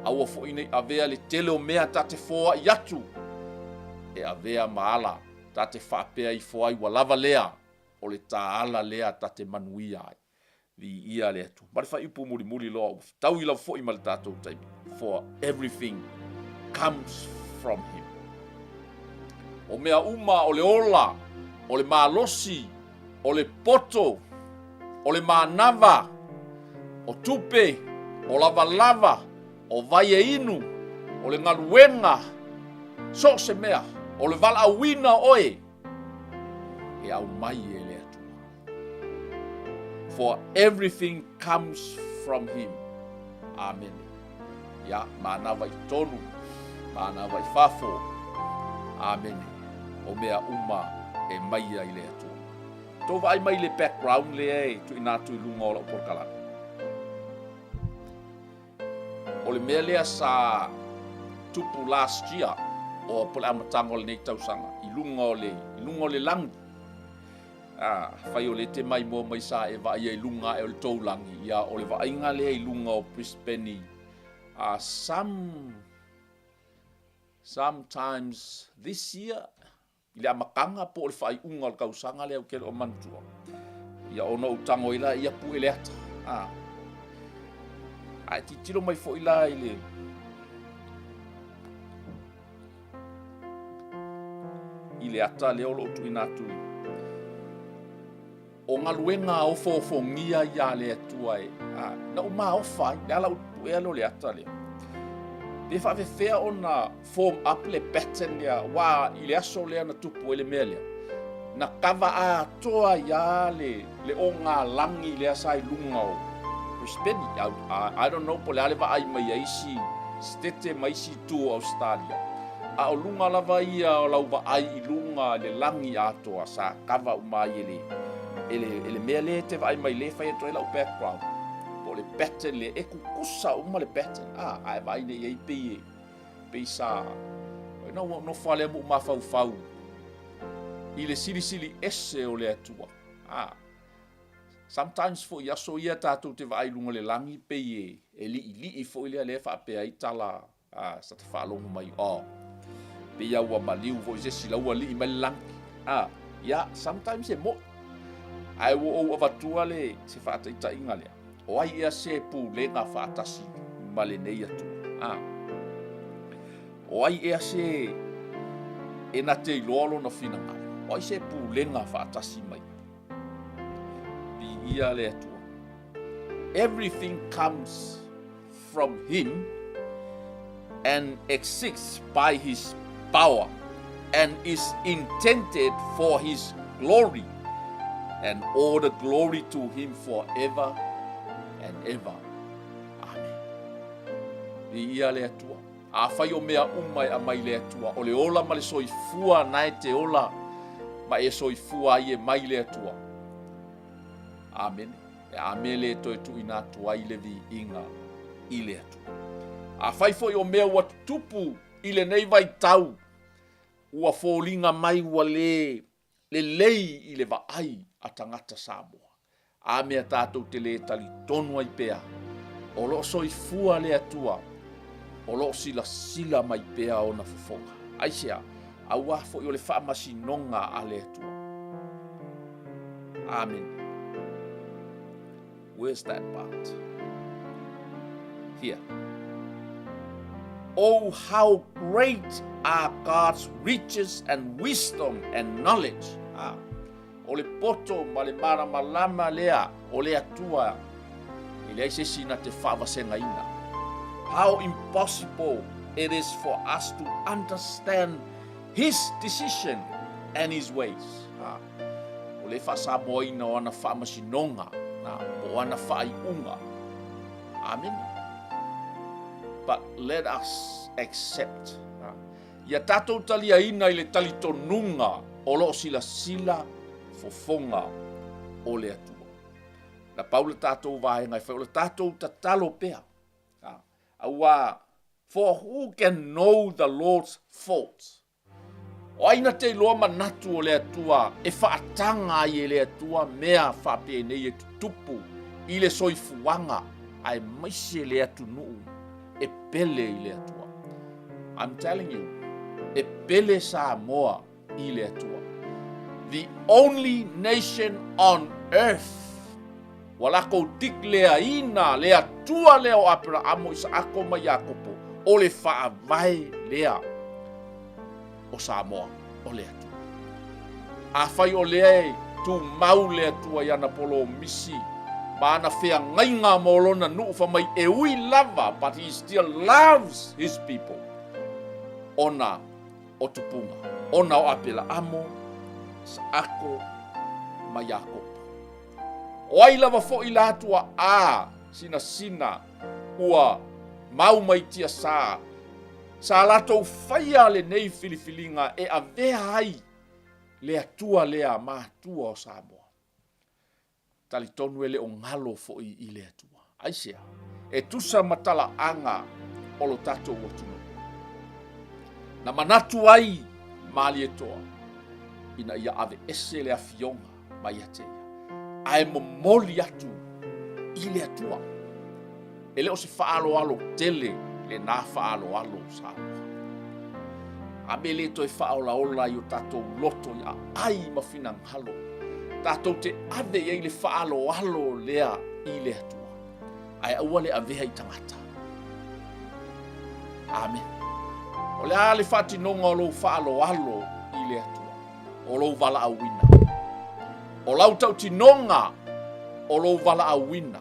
[SPEAKER 1] Aua foi nei avea le tele o mea ta te foai atu, e avea ma ala ta te faapea ifo ai ua lava lea, o le ta ala lea ta te manuia ai. Viia le Atua. Ma le faaiupu mulimuli loa ua fetaui lava foi ma le tatou taimi. For everything comes from him. O mea uma o le ola, o le malosi, o le poto, o le manava, o tupe, o lavalava, o vai e inu, o le galuega, so o se mea, O le valaauina o oe e aumai e le Atua. For everything comes from him. Amene. Ia, manava i totonu, manava i fafo. Amene. O mea uma e mai ia i le Atua. Tou vaai mai i le background lea e tuuina atu i luga o lau polokalame. O le mea lea sa tupu last year, o po o le amataga o lenei tausaga, i luga o le, i luga o le lagi. A, fai o lea e te maimoa mai sa e vaaia i luga ae o le tou lagi, ia o le vaaiga lea i luga o Brisbane, some, sometimes this year, I le amataga po o le faaiuga o le tausaga lea ou te le o manatua, ia ona ou tago ai lea pue le ata. A, ae tilotilo mai foi la i le i le ata lea o lo o tuuina atu i o galuega ofoofogia ia a le Atua e, a, na ou maofa ai, le ala ou puea lea o le ata lea. Pe faafefea ona form up le pattern lea, aua i le aso lea na tupu ai le mea lea, na kava atoa ai lava le, le ogalagi lea sa i luga o Brisbane. I, I don't know po o le a le vaai mai a isi setete ma isi itu o Ausetalia, A o luga lava ia o lau vaai i luga i le lagi atoa sa kava uma ai e le, e le, e le mea lea e te vaai mai lea e fai atu ai lau background. Po o le pattern lea, e kukusa uma le pattern. A, a e vaai nei i ai pei e, pei sa, na ua nofo lava lea ma ou mafaufau i le silisili ese o le Atua. A, sometimes foi i aso ia tatou te vaai i luga o le lagi pei e, e li'ili'i foi lea, lea e faapea ai tala A, sa ta faalogo mai, oh, pei a ua maliu foi se isi la ua lii mai le lagi. A, ia, sometimes e mo'i. Ae ua ou avatua le se faataitaiga lea. O ai ea se pulega faatasi ma lenei Atua? A, o ai ea se e na te iloa lona finagalo? O ai se pulega faatasi mai? Viia le Atua. Everything comes from him and exists by his power and is intended for his glory and all the glory to him forever and ever. Amen. Viia le Atua. Afai o mea uma e aumai le Atua, o le ola ma le soifua na e te ola ma e soifua ai e mai le Atua. Amene. E a mea lē toe tuuina atu ai le viiga i le Atua. Afai foi o mea ua tutupu i lenei vaitau, ua foliga mai ua lē lelei i le vaai a tagata Samoa, a mea tatou te lē talitonu ai pea, o lo o soifua le Atua, o lo o silasila mai pea ona fofoga. Aisea? Aua foi o le faamasinoga a le Atua. Amene. Where's that part? Here. Oh, how great are God's riches and wisdom and knowledge. Ah, o le poto ma le malamalama lea o le Atua e leai se isi na te faavasegaina. How impossible it is for us to understand His decision and His ways. Ha. O le faasamoaina o ana faamasinoga, ha, po o ana faaiuga. Amene. But let us accept. Ha. Ia tatou taliaina i le talitonuga o lo o silasila fofoga o le Atua. Na pau le tatou vaega e fai, o le tatou tatalo pea. Ha. Aua, for who can know the Lord's thoughts? O ai na te iloa manatu o le Atua e faataga ai e le Atua mea faapenei e tutupu i le soifuaga aemaise le atunuu e pele i le Atua. I'm telling you, e pele Samoa i le Atua. The only nation on earth ua lakou declare-ina le Atua lea o Aperaamo, Isaako ma Iakopo, o le Faavae lea o Samoa, o le Atua. Afai o lea e tumau le Atua i ana polomisi ma ana feagaiga mo lona nuu fai mai e ui lava, but he still loves his people, ona. o tupuga, ona o Apelaamo, Isaako ma Iakopo. O ai lava foi la tuaʻā sinasina ua mau mai tiasā, sa latou faia lenei filifiliga e avea ai le Atua lea Matua o Samoa. Talitonu e le o galo foi i le Atua. Aisea? E tusa ma talaaga o lo tatou atunuu. Na manatu ai Malietoa ina ia aveese le afioga mai ia te ia, ae momoli atu i le Atua. E le o se faaaloalo tele lenā faaaloalo Samoa. A me le toe faaolaola i o tatou loto i aai ma finagalo, tatou te ave i ai le faaaloalo lea i le Atua, ae aua le avea i tagata. Amene. O le a le faatinoga o lou faaaloalo i le Atua? O lou valaauina. O lau tautinoga o lou valaauina.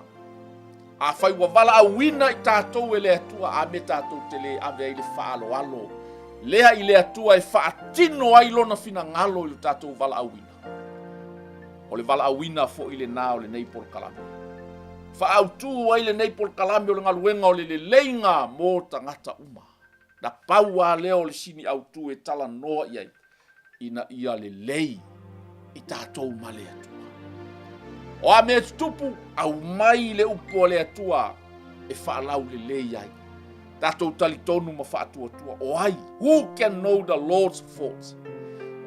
[SPEAKER 1] Afai ua valaauina i tatou e le Atua, a mea tatou te le ave ai le faaaloalo lea i le Atua e faatino ai Lona finagalo i lo tatou valaauina? O le valaauina foi lenā o lenei polokalame. Faaautu ai lenei polokalame o le galuega o le leleiga mo tagata uma. Na pau lava lea o le sini autu e talanoa i ai, ina ia lelei i tatou ma le Atua. O a mea e tutupu, aumai le upu a le Atua e faalaulelei ai. Tatou talitonu ma faatuatua, o ai? Who can know the Lord's thoughts?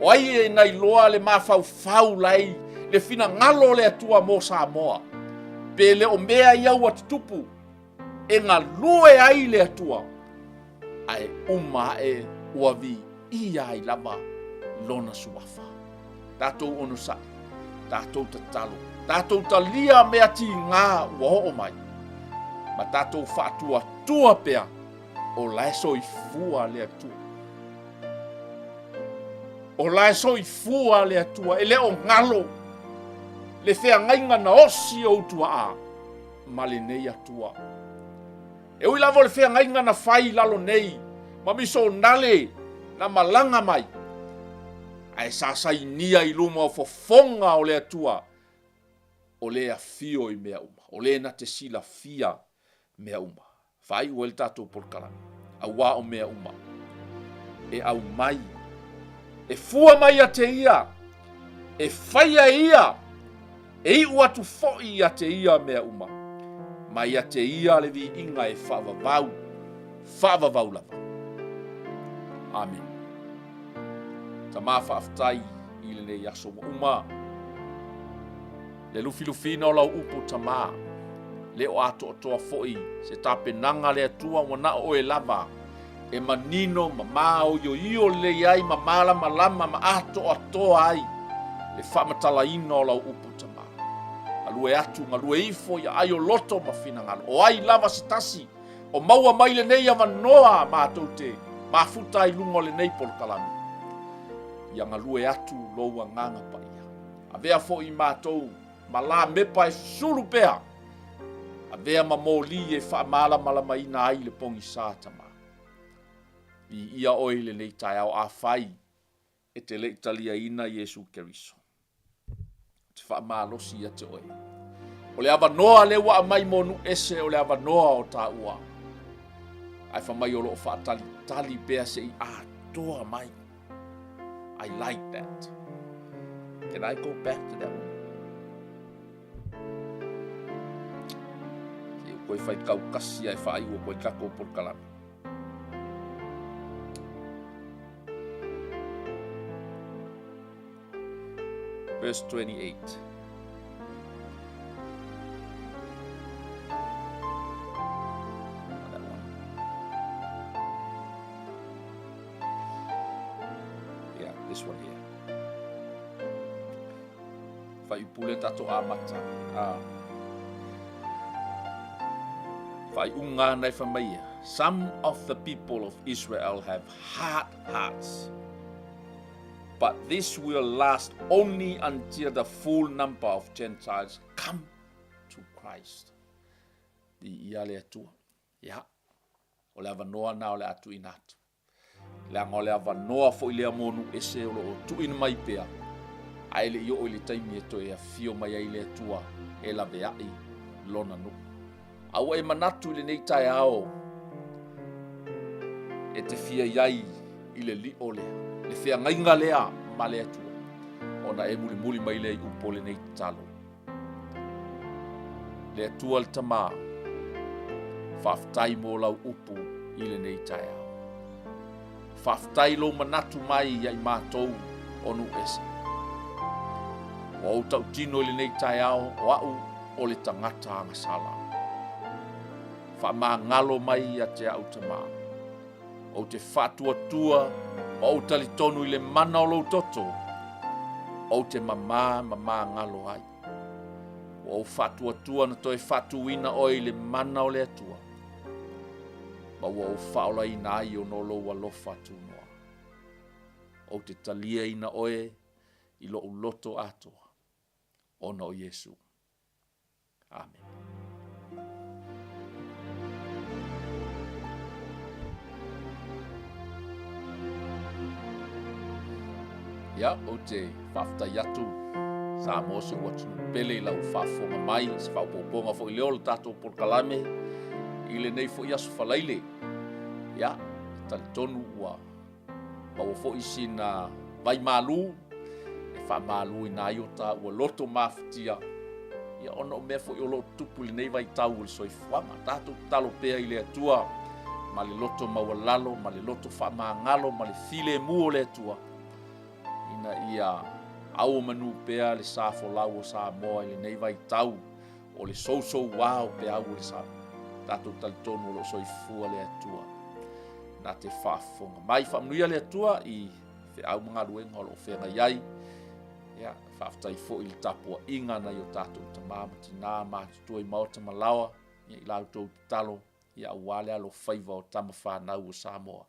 [SPEAKER 1] O ai e na iloa le mafaufau lai le finagalo o le Atua mo Samoa? Pe le o mea ia ua tutupu, e galue ai le Atua, ae uma ae ua viia ai lava Lona Suafa. Tatou onosai, tatou tatalo, tatou talia mea tigā ua oo mai, ma tatou faatuatua pea o la e soifua le Atua. O la e soifua le Atua, e le o galo le feagaiga na osi ou tuaa ma lenei Atua. E ui lava o le feagaiga na fai i lalo nei ma misonale na malaga mai, ae sa sainia i luma o fofoga o le Atua, o le afio i mea uma, o le na te silafia mea uma. Faaiu ai le tatou polokalame, auā o mea uma e aumai, e fua mai ia te ia, e faia e ia, E iu atu foi ia te ia mea uma, ma ia te ia le viiga e faavavau, faavavau lava. Amene. Tama faafetai i lenei aso ua uma. Le lufilufiina o lau upu Tama, le o atoatoa foi se tapenaga a le Atua ua na o oe lava e manino ma māoioio lelei ai ma malamalama ma atoatoa ai le faamatalaina o lau upu Tama. Galue atu, galue ifo i aai o loto ma finagalo. O ai lava se tasi o maua mai lenei avanoa matou te mafuta ai luga o lenei polokalame. Ia galue atu lou agaga paia. Avea foi i matou ma lamepa e susulu pea. Avea ma moli e faamalamalamaina ai le pogisa Tama. Viia oe i lenei taeao afai e te le i taliaina Iesu Keriso. Ou te faamalosi ia te oe. O le avanoa lea ua aumai mo nuu ese o le avanoa o taua. Ae fai mai o lo o faatalitali pea se i atoa mai. I like that. Can I go back to that one? Se i ou toe faitau tasi ae faaiu atu ai le tatou polokalame. Verse 28. That one. Yeah, this one here. Faaiupule tatou amata. A faaiuga na e fai mai ia. Some of the people of Israel have hard hearts. But this will last only until the full number of Gentiles come to Christ. Viia le Atua. Ia, o le avanoa na o le a tuuina atu. Leaga o le avanoa foi lea mo nuu ese o lo o tuuina mai pea, ae le i oo i le taimi e toe afio mai ai le Atua e laveai Lona nuu. A ua e manatu i lenei taeao e te fia i ai i le lio lea, le feagaiga lea ma le Atua, ona e mulimuli mai lea i upu o lenei tatalo. Le Atua le Tama, faafetai mo lau upu i lenei taeao. Faafetai lou manatu mai ia i matou o nuu ese. Ua ou tautino i lenei taeao o au o le tagata agasala. Faamagalo mai ia te au Tama. Ou te faatuatua ma ou talitonu i le mana o lou toto, ou te mamā ma magalo ai. Ua ou faatuatua na toe faatuina oe i le mana o le Atua, ma ua ou faaolaina ai ona o lou alofa tunoa. Ou te taliaina oe i lou loto atoa, ona o Iesu. Amene. Ia, ou te faafetai atu Samoa si ou atunuu pele i lau faafofoga mai i se faaopoopoga foi lea o le tatou polokalame i lenei foi aso Faraile. Ia, e talitonu ua maua foi sina vai malu e faamaluina ai o taua loto mafatia, ia ona o mea foi o lo o tutupu i lenei vaitau o le soifuaga. Tatou tatalo pea i le Atua ma le loto maualalo ma le loto faamagalo ma le filemu o le Atua, ina ia auomanu pea le sa folau o Samoa i lenei vaitau o le sousouā o peau o le sami. Tatou talitonu o lo o soifua le Atua na te faafofoga mai. Faamanuia le Atua i feau ma galuega o lo o feagai ai. Ia, faafetai foi i le tapuaiga a nai o tatou tama ma tina matutua i maota ma laoa, ia, i la outou tatalo, ia, aua le alofaiva o tama fanau o Samoa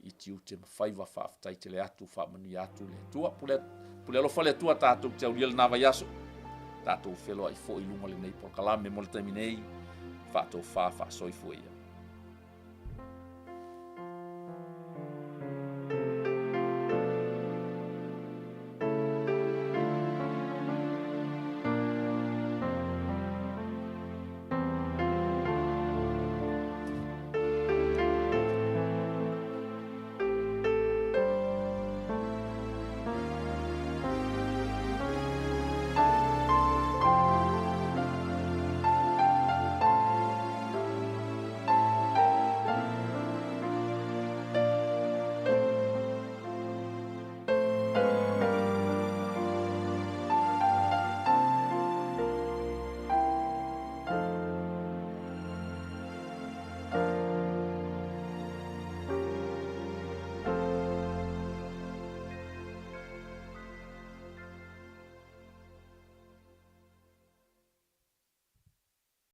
[SPEAKER 1] i tiute ma faiva. Faafetai tele atu, faamanuia atu le Atua. Pule, pule alofa le Atua tatou te aulia lena vaiaso. Tatou feloai foi i luga o lenei polokalame mo le taimi nei. Faatofa faasoifua ia.